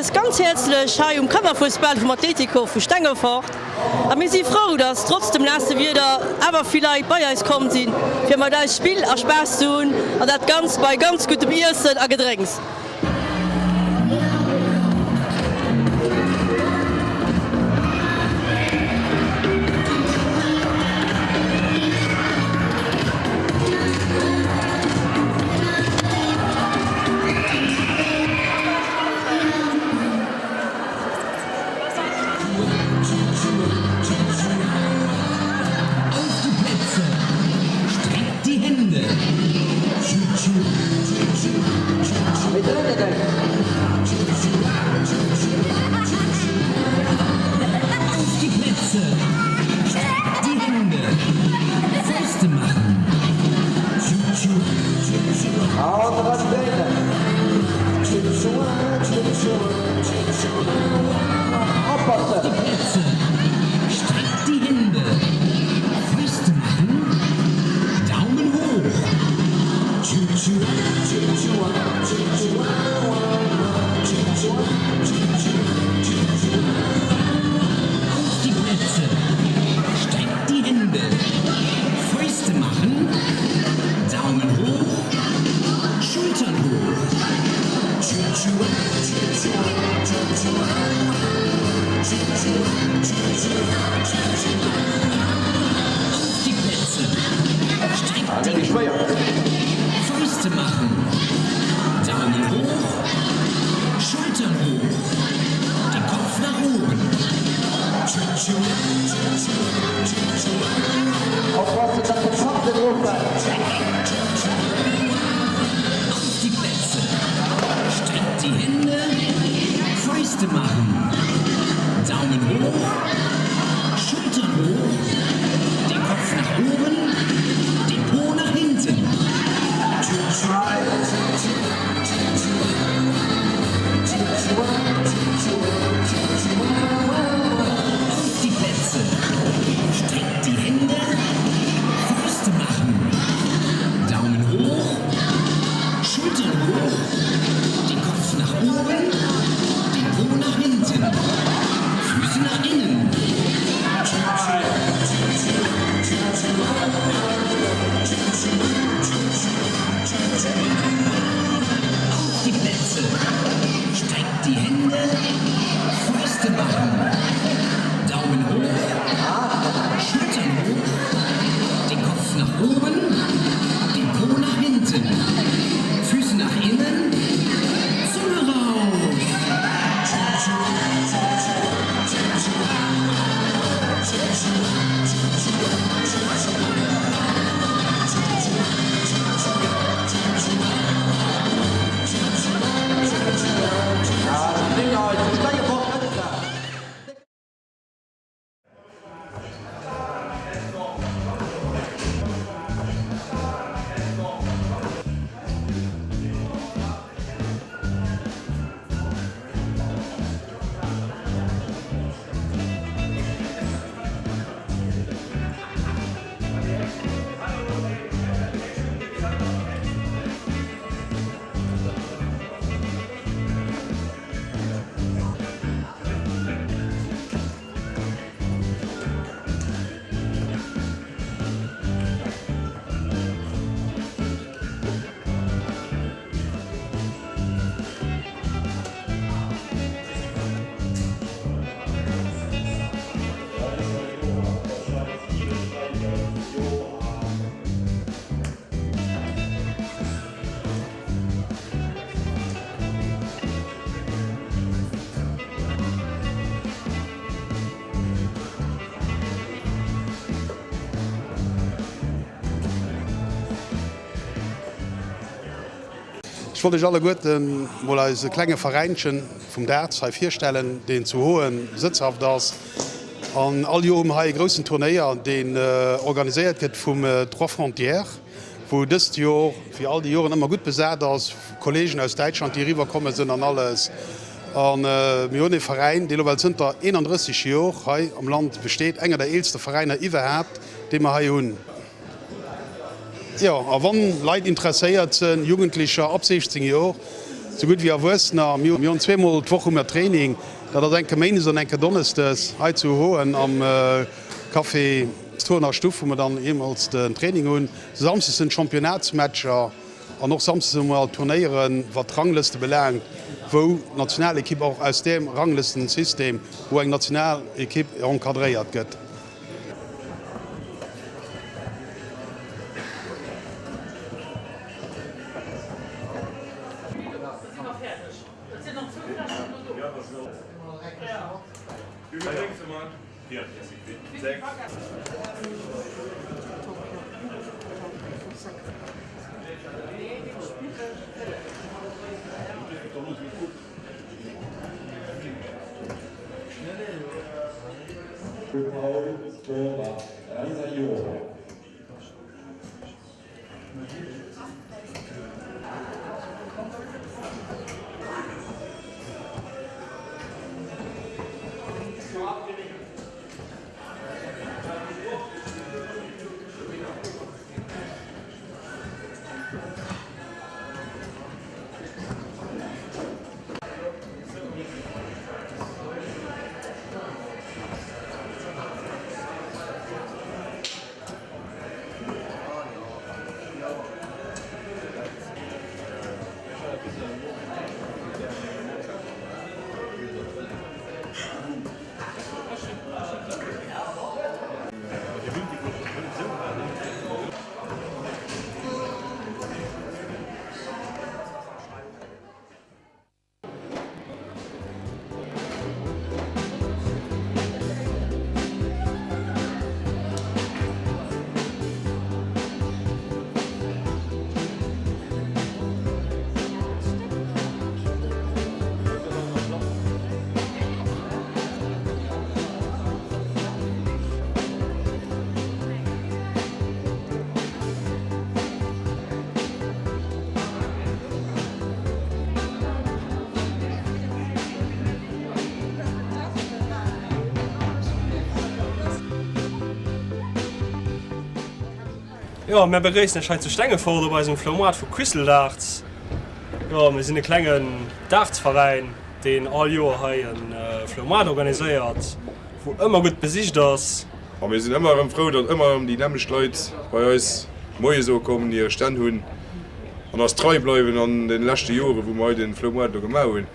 Iech ganz häerzlech hei um Kannerfuesbal vum Atlético vu Stengefort a mir si frou, dass trotz dem naasse Wieder awer vill Leit bei eis komm sinn, fir mat eis Spill a Spaass ze hunn an dat Ganzt bei ganz guddem Iessen a Gedrénks. Auf die Plätze, streckt die Hände. Auf die Plätze, streckt die Hände, Fäuste machen. Auf die Plätze, streckt die Hände, Fäuste machen, Daumen hoch. Auf die Plätze, streckt die Hände, Fäuste machen, Daumen hoch, Schultern hoch. Auf die Plätze, streckt die Fäuste machen, Daumen hoch, Schultern hoch, den Kopf nach oben. Oppassen, dass de Kapp net eroffält. Auf die Plätze, streckt die Hände, Fäuste machen, Daumen hoch, Schultern hoch, den Kopf nach oben, den Po nach hinten. Auf die Plätze, streckt die Hände, Fäuste machen, Daumen hoch, Schultern hoch, den Kopf nach oben, den Po nach hinten, Füße nach innen. Auf die Plätze, streckt die Hände, Fäuste machen, Daumen hoch, Schultern hoch, den Kopf nach oben, den Po nach hinten, Füße nach innen, Zunge raus. Ech wollt iech alleguerten mol eise klenge Veräinchen vum Darts hei virstellen, deen zu Hoen sëtzhaft ass. An all Joer hu mer hei e groussen Turnéier, deen organiséiert gëtt vum Trois Frontières, wou dëst Jor wéi all déi Joren ëmmer gutt besat ass, Kollegen aus Däitschland, déi eriwwer komme sinn an alles. A mir hunn e Veräin, dee lo well zënter 31 Jor hei am Land besteet, enger der eelste Veräiner iwwerhaapt, dee mer hei hunn. Jo, a wann Leit interesséiert sinn, Jugendlecher ab 16 Jor. Sou gutt wéi Erwuessener. Mir hunn zweemol d'Woch hu mir Training. Dat ass eng Kéier méindes an eng Kéier donneschdes hei zu Hoen am Café D'Hoener Stuff, wou mir dann jeemools den Training hunn. Samsdes sinn d'Championnatsmatcher an och samsdes hu mir alt Turnéieren, wat d'Ranglëste belaangt, wou d'Nationalekipp och aus deem Ranglëstensystem, wou eng Nationalekipp encadréiert gëtt. Jo, mär begréissen iech hei zu Stengefort op eisem Floumoart vu Quisseldarts. Jo, mir sinn e klengen Dartsveräin, deen all Joer hei e Floumoart organiséiert, wou ëmmer gutt besicht ass. A mir sinn ëmmer erëm frou, datt ëmmer erëm déi nämmlecht Leit bei eis Moie soe kommen, hir Stänn hunn an eis trei bleiwen an de leschte Joren, wou mer hei de Floumoart elo gemaach hunn.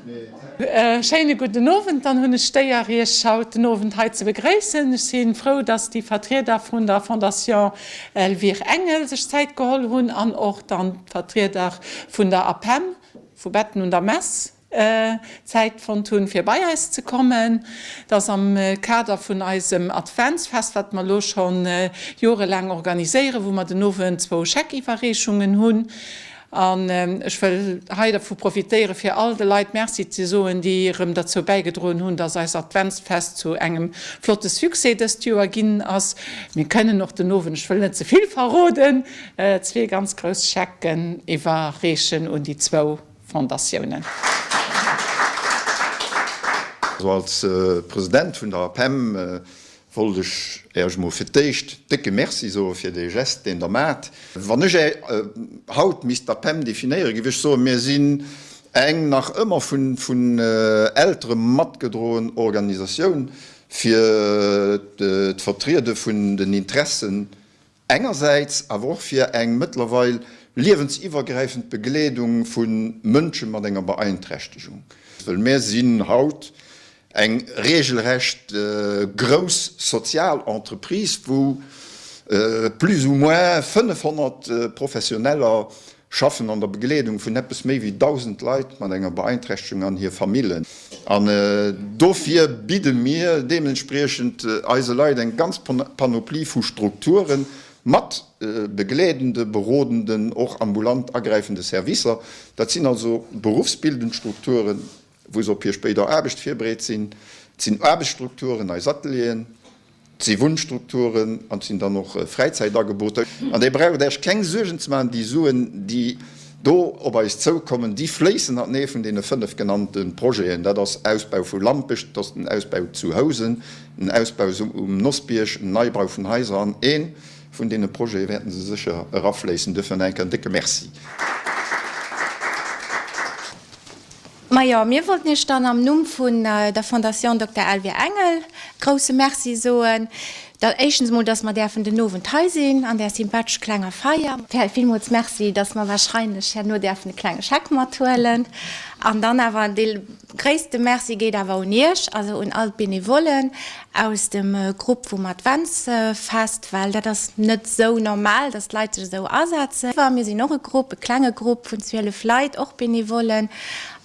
E schéine gudden Owend. Dann hunn ech d'Éier Iech haut den Owend hei ze begréissen. Ech si frou, dass déi Vertrieder vun der Fondation Elvire Engel sech Zäit geholl hunn an och dann d'Vertrieder vun der APEM vu Betten un der Mess Zäit fonnt hunn, fir bei eis ze kommen. Et ass am Kader vun eisem Adventsfest, wat mer elo scho jorelaang organiséieren, wou mer den Owend zwou Scheckiwwerreechungen hunn. An ech wëll hei dervu profitéieren, fir all de Leit Merci ze soen, déi erëm derzou bäigedroen hunn, dass eist Adventsfest zu engem flotte Succès dëst Joer ginn ass. Mir kënnen och den Owend, ech wëll net ze vill verroden, zwee ganz grouss Schecken iwwerreechen un déi zwou Fondatiounen. Also als President vun der APEM wollt ech Äech emol fir d'éischt décke Merci soe fir dee Geste, deen Der maacht. Wann ech haut misst d'APEM definéieren, géif ech soen, mir sinn eng nach ëmmer vun Eltere matgedroen Organisatioun fir d'Vertriede vun den Interessen Engersäits awer och fir eng mëttlerweil liewensiwwergräifend Begleedung vu Mënsche mat enger Beeinträchtegung. Well mir sinn haut eng regelrecht grouss sozial Entreprise, wou plus ou moins 500 Professioneller schaffen an der Begleedung vun eppes méi wéi 1.000 Leit mat enger Beeinträchtegung an hir Famillen. An dofir bidde mir deementspriechend eise Leit eng ganz Panoplie vu Strukture mat begleedende, berodenden, och ambulant agräifende Servicer. Dat sinn also beruffsbildend Strukturen, wou se op hir spéider Aarbecht virbereet sinn. Et sinn Aarbechtsstrukturen, eis Atelieren, et si Wunnstrukturen an et sinn dann och Fräizäitageboter. An Dir braucht Iech keng Suergen ze maachen, déi Suen, déi do op eis zoukommen, déi fléissen an ee vun deene 5 genannte Projeten. Dat ass Ausbau vu Lampech, dat ass den Ausbau zu Housen, den Ausbau um Nossbierg, den Neibau vun Haiser an ee vun deene Projete wäerten se sécher erafléissen. Duerfir nach eng Kéier en décke Merci. Majo, mir wollten Iech dann am Numm vun der Fondation Dokter Elvire Engel grousse Merci soen. Da éischtens emol, dass mer däerfen den Owend hei sinn an där sympathesch klenger Feier. Villmools Merci, dass mer wahrscheinlech herno däerfen e klenge Scheck mathuelen. An dann awer dee gréisste Merci geet awer un Iech, also un all d'Benevollen aus dem Grupp vum Adventsfest, well dat ass net esou normal, dass d'Leit sech esou asetzen. Mir sinn och e Grupp, e klenge Grupp vun 12 Leit, och Benevollen,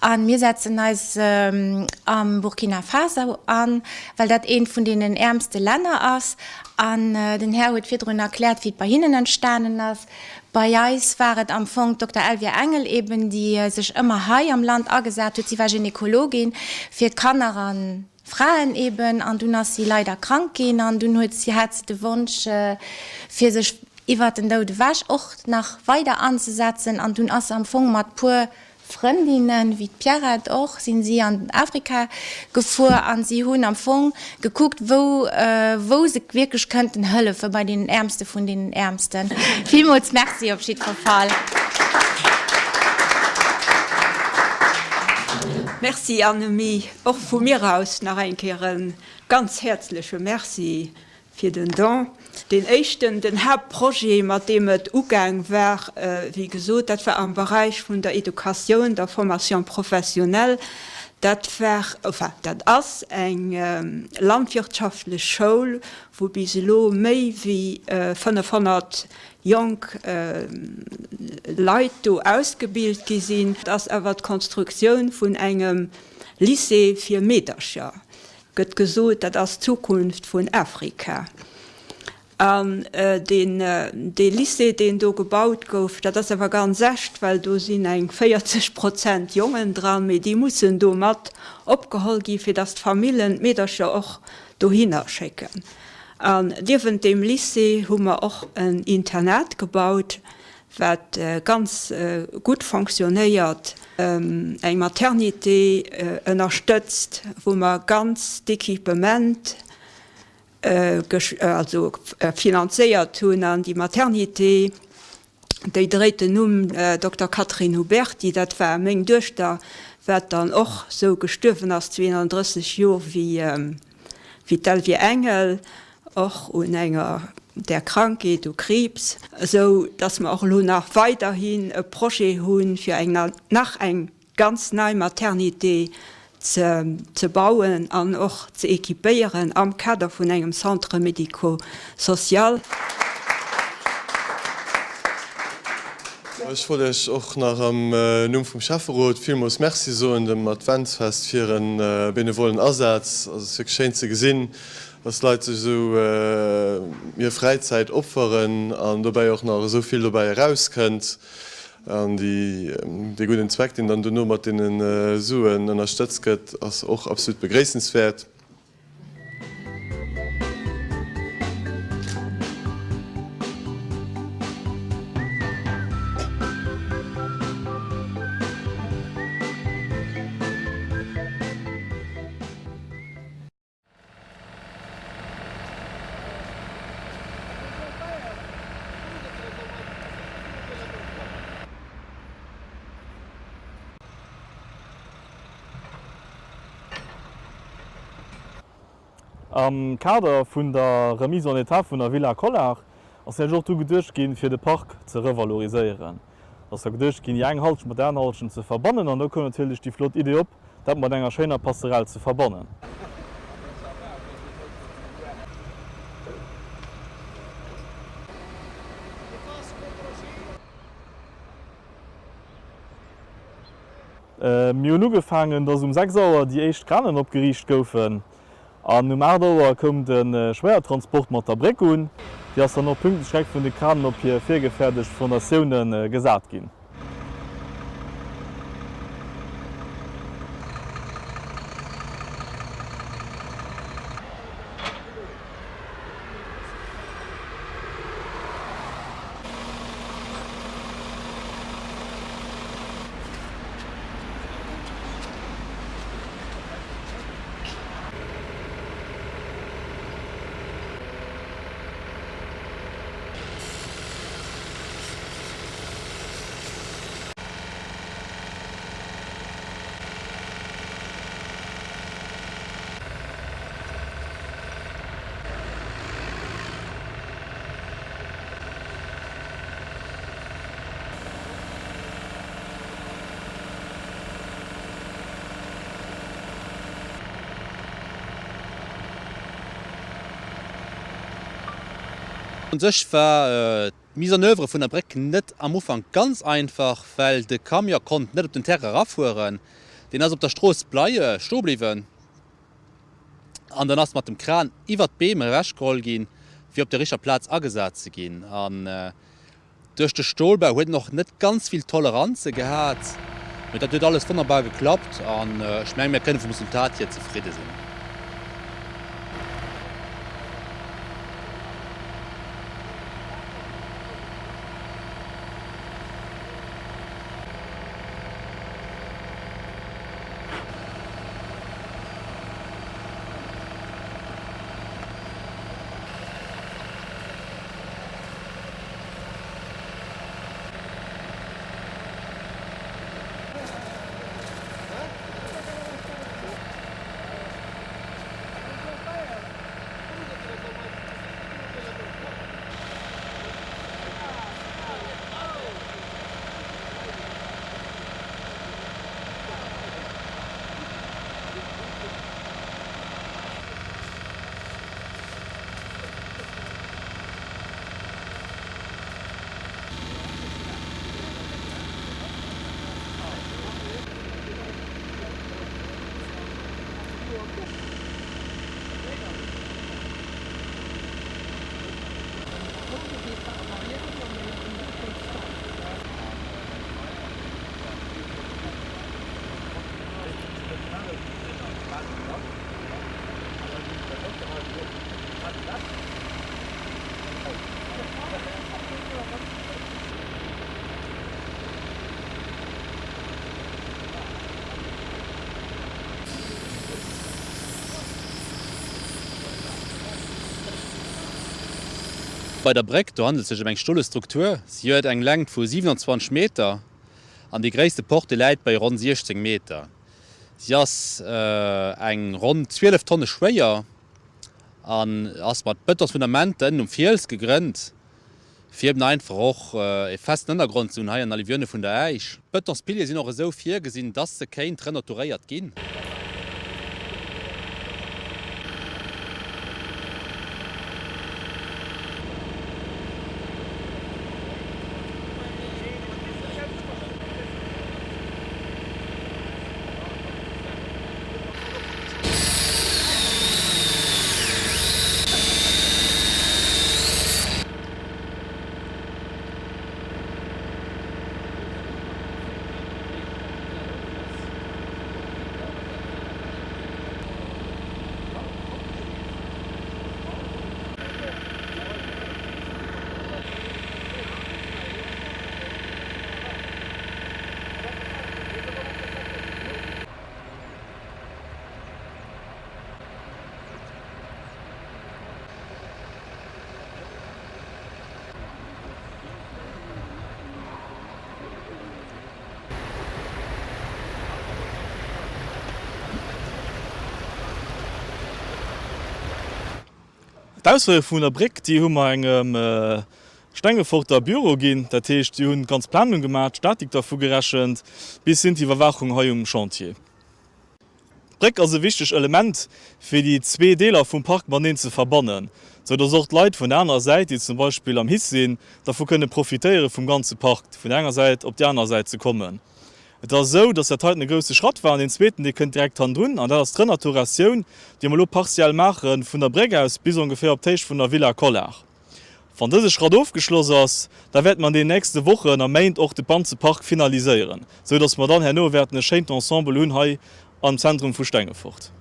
a mir setzen eis am Burkina Faso an, well dat eent vun deenen äermste Länner ass. An den Här huet virdrun erkläert, wéi et bei hinnen entstanen ass. Bei eis war et am Fong d'Dokter Elvire Engel eben, déi sech ëmmer hei am Land agesat huet. Si war Gynäkologin fir d'Kanner an Fraen eben, an dunn ass si leider krank ginn an dunn huet si, hat se de Wonsch fir sech iwwert den Doud ewech och nach weider anzesetzen an dunn ass se am Fong mat puer Frëndinnen, wéi d'Pierrette och, sinn si an Afrika gefuer an si hunn am Fong gekuckt wou wou se wierklech kënnten hëllefe bei deenen Äermste vun deenen Äermsten. Villmools Merci op jiddwer Fall. Merci Annemie. Och vu mir aus nach eng Kéier e ganz häerzleche Merci fir den Don. Deen éischten, den Haaptprojet, mat deem et ugaang war, wéi gesot, dat war am Beräich vun der Educatioun, der Formation professionnelle. Dat war, enfin, dat ass eng landwirtschaftlech Schoul, wou bis elo méi wéi 500 jonk Leit do ausgebilt gi sinn. Et ass awer d'Konstruktioun vun engem Lycée fir Meedercher, gëtt gesot, dat ass d'Zukunft vun Afrika. An deen, dee Lycée, deen do gebaut gouf, dat ass awer ganz echt, well do sinn eng 40 Prozent Jongen dran, mee déi mussen do mat opgeholl gi fir datt d'Famillen d'Meedercher och dohinner schécken. An niewent deem Lycée hu mer och en Internat gebaut, wat ganz gutt fonctionnéiert, eng Maternité ënnerstëtzt, wou mer ganz d'Equipement also finanzéiert hunn. An déi Maternité, déi dréit den Numm Dokter Catherine Huberty, dat war meng Duechter, wat dann och sou gestuerwen ass, 32 Joer wéi d'Elvire Engel, och un enger där Krankheet, u Kriibs, esou datt mer och elo nach weiderhin e Projet hu fir eng nach eng. ganz nei Maternité ze bauen an och ze équipéieren am Kader vun engem Centre médico-social. Ech wollt Iech och nach am Numm vum Schäfferot villmools Merci soen dem Adventsfest fir hiren benevollen Asaz. Also et ass wierklech schéin ze gesinn, dass Leit sech esou hir Fräizäit opferen an dobäi och nach esou vill dobäi erauskënnt. An dee gudden Zweck, deen dann dono mat deene Suen ënnerstëtzt gëtt, ass och absolut begréissenswäert. Am Kader vun der Remise en état vun der Villa Collart ass natierlech och dru geduecht ginn, fir de Park ze revaloriséieren. Et ass da geduecht ginn, déi eng Halschent mat der aner Halschent ze verbannen an do koum natierlech déi flott Idee op, dat mat enger schéiner Passerelle ze verbannen. Mir hunn ugefaangen, dass um 6 Auer déi éischt Kranen opgeriicht goufen an um 8 Auer koum de Schwéiertransport mat der Bréck un. Déi ass dann och pünktlech direkt vun de Kranen op hir virgefäerdegt Fondatioune gesat ginn. Un sech war D'Mise en oeuvre vun der Bréck net am Ufank ganz einfach, well de Camion konnt net op den Terrain erafueren. Deen ass op der Strooss bleie stoe bliwwen an dann ass mat dem Kran iwwert d'Beem ewechgeholl ginn, fir op der richteger Plaz agesat ze ginn. An duerch de Stolbau huet en och net ganz vill Toleranze gehat, mee dat huet alles wonnerbar geklappt an ech mengen, mir kënne vum Resultat hier zefridde sinn. Bei der Bréck, do handelt et sech ëm eng stole Struktur. Si huet eng Längt vu 27 Meter an déi gréisste Porte läit bei ronn 16 Meter. Si ass eng ronn 12 Tonne schwéier an ass mat Betonsfundamenten um Fiels gegrënnt. Fir eben einfach och e festen Ënnergrond ze hunn hei an der Alluvionne vun der Äisch. D'Bëtonspiliere sinn och esou virgesinn, dass se kéint renaturéiert ginn. D'Ausféierung vun der Bréck, déi hu mer engem Stengeforter Büro ginn. Dat heescht, si hunn d'ganz Planung gemaach, d'Statik dervu gerechent, bis hin d'Iwwerwaachung hei um Chantier. D'Bréck ass e wichteg Element, fir déi zwee Deeler vum Park mateneen ze verbannen, sou dass och d'Leit vun der anerer Säit, déi zum Beispill am His sinn, dervu kënne profitéiere vum ganze Park, vun der enger Säit op déi aner Säit ze kommen. Et ass esou, dass dat heiten e grousse Schratt war an deen zweeten, dee kënnt direkt hannendrun, an dat ass d'Renaturatioun, déi mer elo partiell maache vun der Bréck aus bis ongeféier op d'Héicht vun der Villa Collart. Wann dëse Schratt ofgeschloss ass, da wäerte mer an deenen nächste Wochen a Méint och de ganze Park finaliséieren, esou dass mer dann herno wäerten e schéint Ensemble hunn hei am Zentrum vu Stengefort.